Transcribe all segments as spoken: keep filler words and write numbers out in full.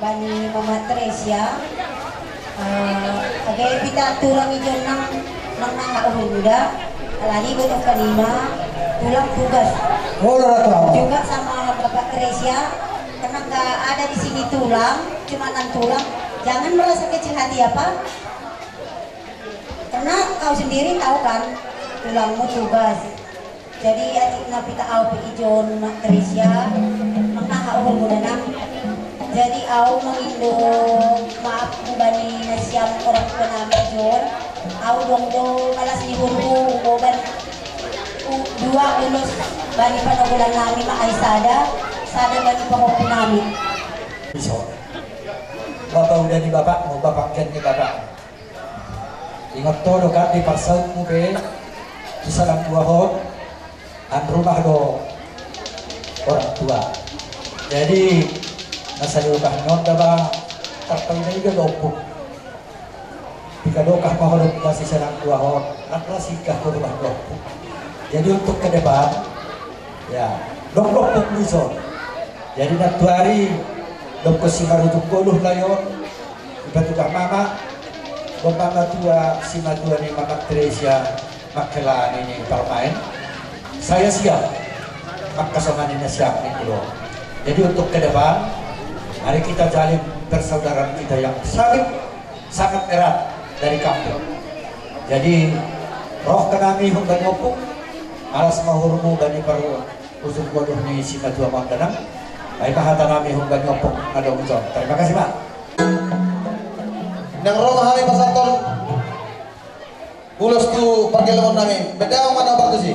Bani Mama Teresia, eh, age pita tulang i jonang nang nang hak uhur muda, alani boto panima tulang tugas. Olo, Raka. Juga sama Bapak Teresia, karena nggak ada di sini tulang, cuma enam tulang. Jangan merasa kecil hati ya, Pak. Karena kau sendiri tahu kan, tulangmu tugas. Jadi, atik na pita au pe ijon Mak Teresia, maka au hubungan. Jadi, au mangindo maaf hubani nasiam orang tua nami ijon. Au dong do malas ni hurbu, boban u-, dua ulos bani panogulan nami ma ai sada, sada bani pahompu nami. Iso. Bapak udah di bapak, mau bapak ganti bapak. Ingot ho do kan di parsautmu pe, tu salang dua hot, an rumah do orang tua. Jadi, na sai ubah non da ba, tarpaina iga do ompung. Pika dokah ma ho do pika si salang dua hot, nang ra singkah ho do bah do ompung. Jadi untuk ke depan, ya, dok dok dok dison. Jadi nantuari, dok ko si marutuk koluh layon, Iba tukang mama, bombang matua, si matua ni Mama Teresia, mangkela ni parmaen. Saya siap, mangkasongan ni nasiam ni kulo. Jadi untuk ke depan, mari kita jalin persaudaraan kita yang sangat, sangat erat dari kampung. Jadi, roh ke nami hum bani ompung, alas mahurmu bani paru. Usung bodoh ni si matua mandanang. Ai ma hata nami hum bani ompung adong jon. Terima kasih, Pak. Nang ro ma hami pasahathon ulos tu pargellengon nami. Beda ma na partusi.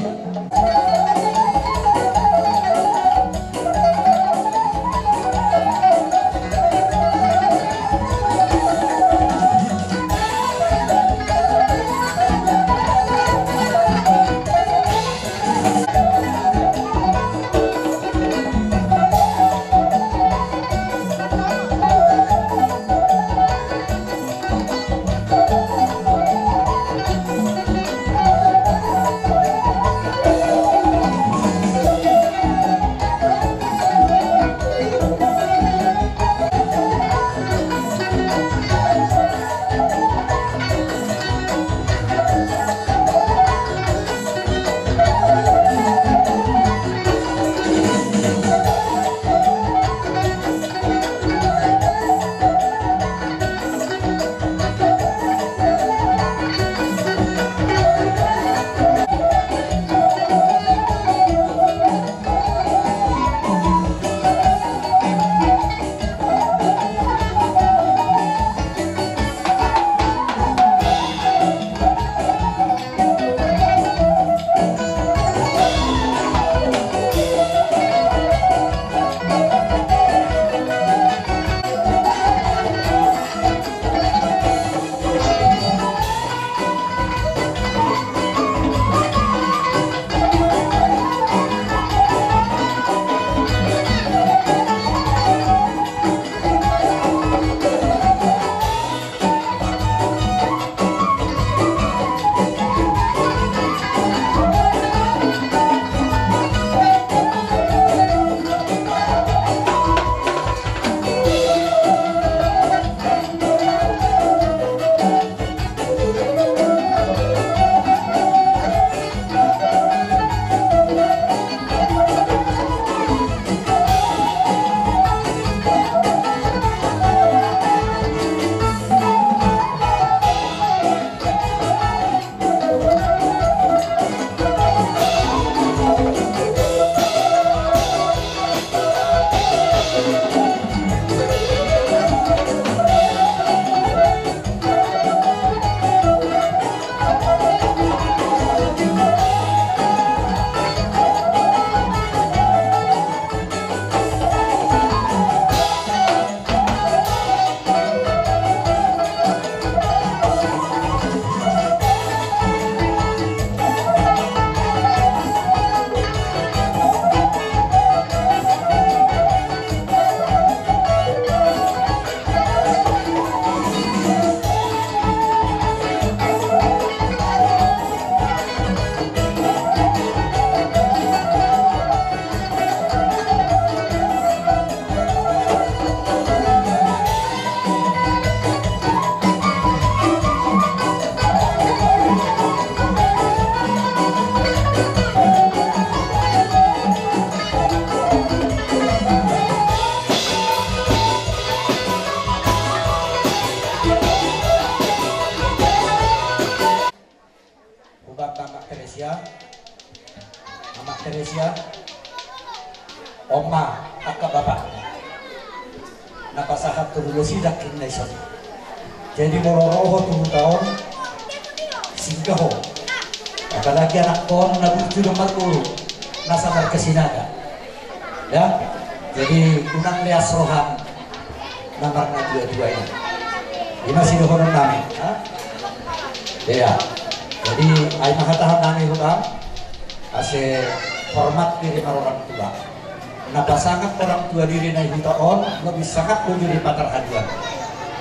Sia, on ma angka bapa na pasahat tu ulos i dangkin na ison. Jadi molo ro ho tu huta on, singgah ho. Apalagi anakkon na burju do marguru, na sabar kesinaga. Ya, jadi unang leas roham na marnatua-tua i. I ma sidohonon nami, ha? Iya. Jadi ai ma hatahon nami hubam, ase hormat diri marorang tua. Na pasangap orang tua diri na i huta on, lebih sangap tu diri patar haduan.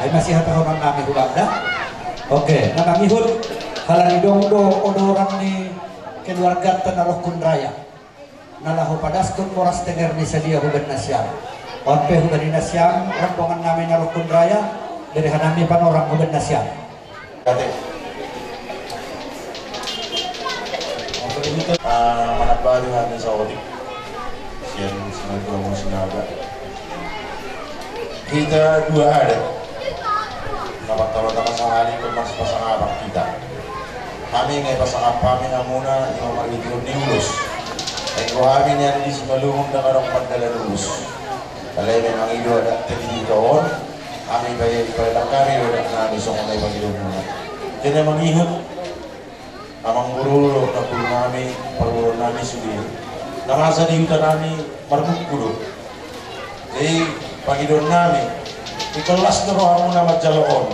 Ai ma sihatahonon nami hubam da. Oke, na mangihut, halani dong do odoran ni keluarganta na Rohkun Raya na laho padaskon boras tenger ni sadia huben nasiam. On pe hubani nasiam rombongan nami na Rohkun Raya, bere hanami panorang huben nasiam. Kate. Ah, manambali hami saotik. Sian Sinaga, Sinaga. Hita dua adat. Na partama-tama sahali pe marsipasangapan hita. Hami nga ipasangap hami hamuna i ma marhitehon ni ulos. Anggo hami nian di Simalungun ndang adong mandalan ulos. Alai memang i do adat di huta on. Hami bae ipaelak hami do adat nami songon na ipangido muna. Jadi mangihut. Amang boru dohot namboru nami, parboruon nami sude. Na masa di huta nami marbungku do. Jadi pangidoan nami, ingkon las do rohamuna manjalo on.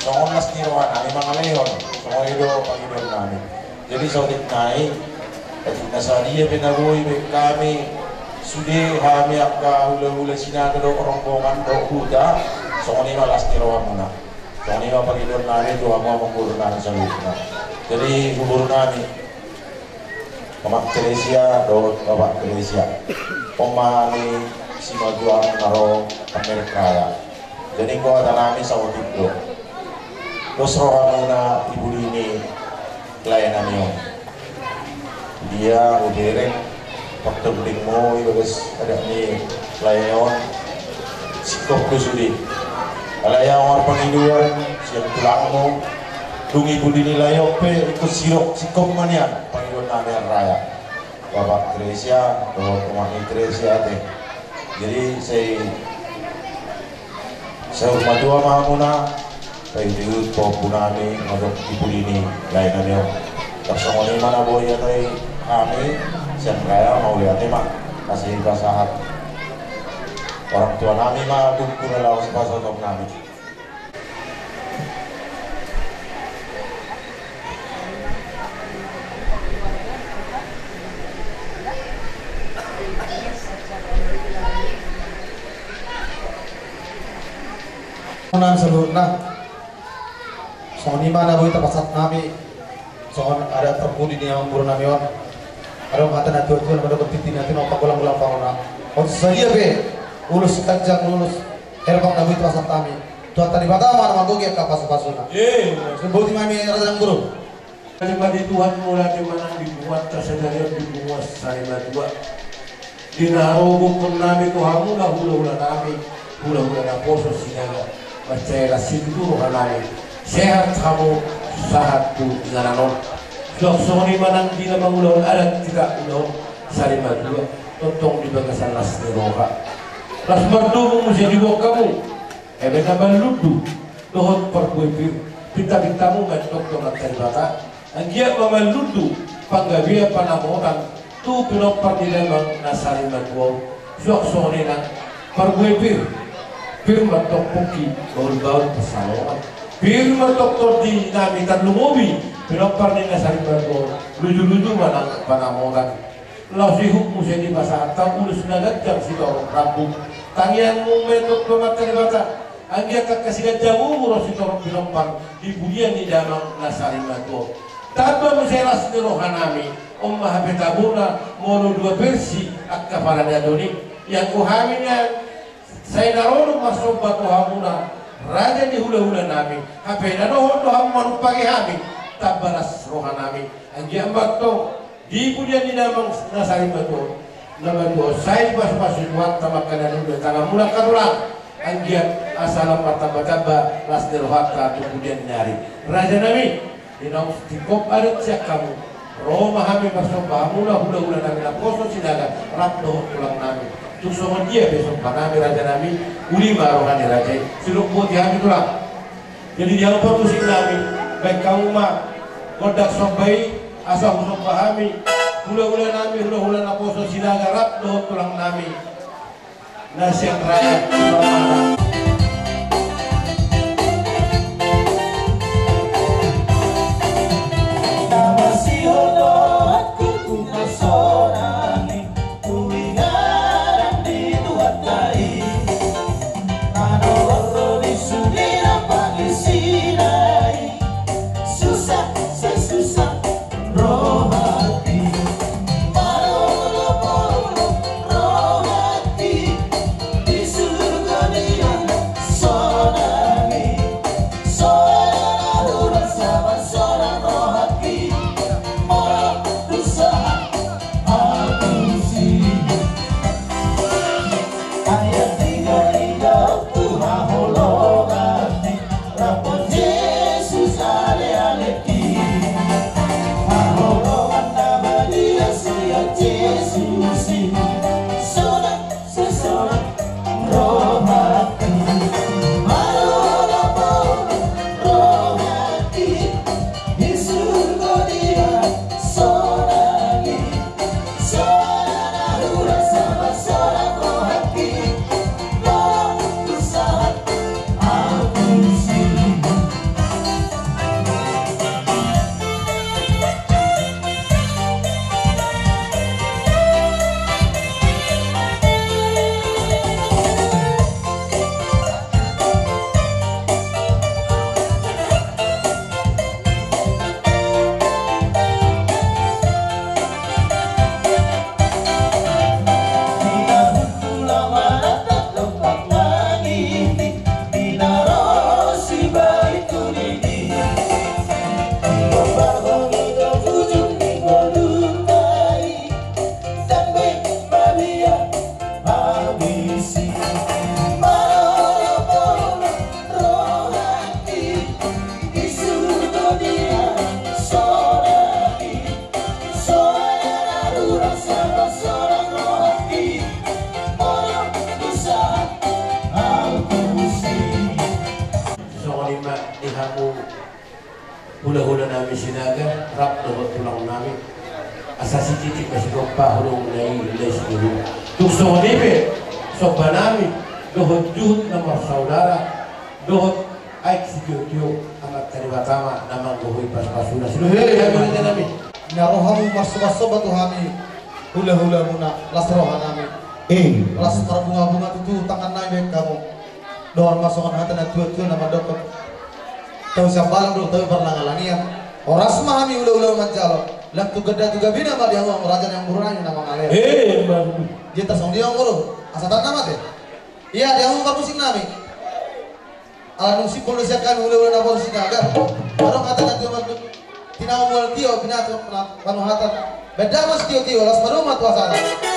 Songon las ni roha nami mangalehon, songon i do pangidoan nami. Jadi saotik nai, atik na sadia pe na boi baen hami sude, hami angka hulahula Sinaga dohot rombongan dohot huta, songon i ma las ni rohamuna. Songon i ma pangidoan nami tu hamu amang boru nami saluhutna. Jadi boru nami, Amang Teresia dohot Bapak Teresia, on ma hami simatua na ro Pangerek Raya. Jadi anggo hata nami saotik do. Dos rohamuna di pudi ni lae nami on. Dia hubereng, pardengdengmu i bagas adat ni lae on, singkop do sude. Alai ahu marpangidoan sian tulangmu, dung i pudi ni lae on pe ingkon sirok singkop ma nian pangidoan nami, Raya. Bapak Teresia dohot Amang Teresia ate. Jadi sai Sai saur matua ma hamuna, paihutihut pahompu nami, mandok di pudi ni lae nami on. Tarsongon i ma na boi atai hami, sian raya mauliate ma, asa ipasahat orang tua nami ma bungkuna laos pasahaton nami. Nang saluhutna. Songon i ma na boi tapasahat nami. Songon adat parpudi ni amangboru nami on. Adong hata na tuatua na mandok tintin hati na panggolang-golang pangona. On sadia pe ulos ganjang ulos herbang na boi tapasahat nami. Tuhanta Debata ma na manggohi angka pasupasuna. Boti ma hami raja nang boru. Tarima di Tuhan mauliate ma nang di punguanta sadari on di punguan sarimatua. Di na ro gokhon nami tu hamuna hulahula nami, hulahula naposo Sinaga. Mansai las situtu roha nami. Sehat hamu sahat tu inganan on. Suang songon i ma nang di na mangulahon adat hita ulaon sarimatua. Tongtong di bagasan las ni roha. Las mardomu muse diboan hamu. Eme na manlundu dohot parbue pir, pintapintamu ma tongtong angka Debata, anggiat ma manlundu panggabean panamotan tu pinompar ni damang na sarimatua on. Suang songon i nang parbue pir, pir ma tong pongki bahulbahul pansalongan, pir ma tong tondi nami tarlumobi pinompar ni na sarimatua on, lujuluju ma nang panamotan. Laos ihut muse dipasahat hamu ulos na ganjang sitorop rambu. Tangiangmu ma i tongtong tu Amanta Debata, anggiat angka siganjang umur sitorop pinompar di pudian ni damang na sarimatua on. Tamba muse las ni roha nami, on ma hape tabona molo dua versi angka paradaton i. Ianggo hami nian sai na ro do marsomba tu hamuna, raja ni hulahula nami, hape na dohot do hamu manumpahi hami, tamba las roha nami. Anggiat ma tong di pudian ni damang na sarimatua on, na matua on sai pasupasu Tuhanta manghatai na niula tanganmuna angka tulang. Anggiat asa lam martambatamba las ni rohanta tu pudian ni ari. Raja nami, di naung singkop adat sian hamu, Ro ma hami marsomba hamuna hulahula nami naposo Sinaga rap dohot tulang nami. Tung songon dia pe somba nami raja nami, uli ma roha ni raja i. Sidok boti hami tulang. Jadi di hamu parmusik nami, baen hamu ma gondang somba i, asa husomba hami hulahula nami hulahula naposo Sinaga rap dohot tulang nami. Na sian raja. Songon i ma di hamu hulahula nami Sinaga rap dohot tulang nami. Asa sititik ma sigompa hulahula i, lai sinuhut. Tung songon i pe somba nami dohot juhut na marsaudara dohot aek sitiotio, Amanta Debata ma na manggohi pasupasuna. Sinuhut i, hami raja nami. Na ro hamu marsomba tu hami hulahulamuna, las roha nami. Eh. Las marbungabunga tutu tangan nami baen hamu. Dohot ma songon hata ni natuatua na mandok: Tahu siambalang do, tahu parlangalangian. Horas ma hami hulahula manjalo. Lam tu ganda tu gabina ma di hamu, hamu raja ni amangboru nami na mangalean. Eh, baru. Dia tasong dia amangboru. Asa tanna mate. Ia di hamu parmusik nami. Ala nunga simpul do sian hami hulahula naposo Sinaga. Adong hata na tio mandok: Tinamu mual tio, pinacu panuhatan. Baen damang sitiotio, las ma dohot ma tu hasana.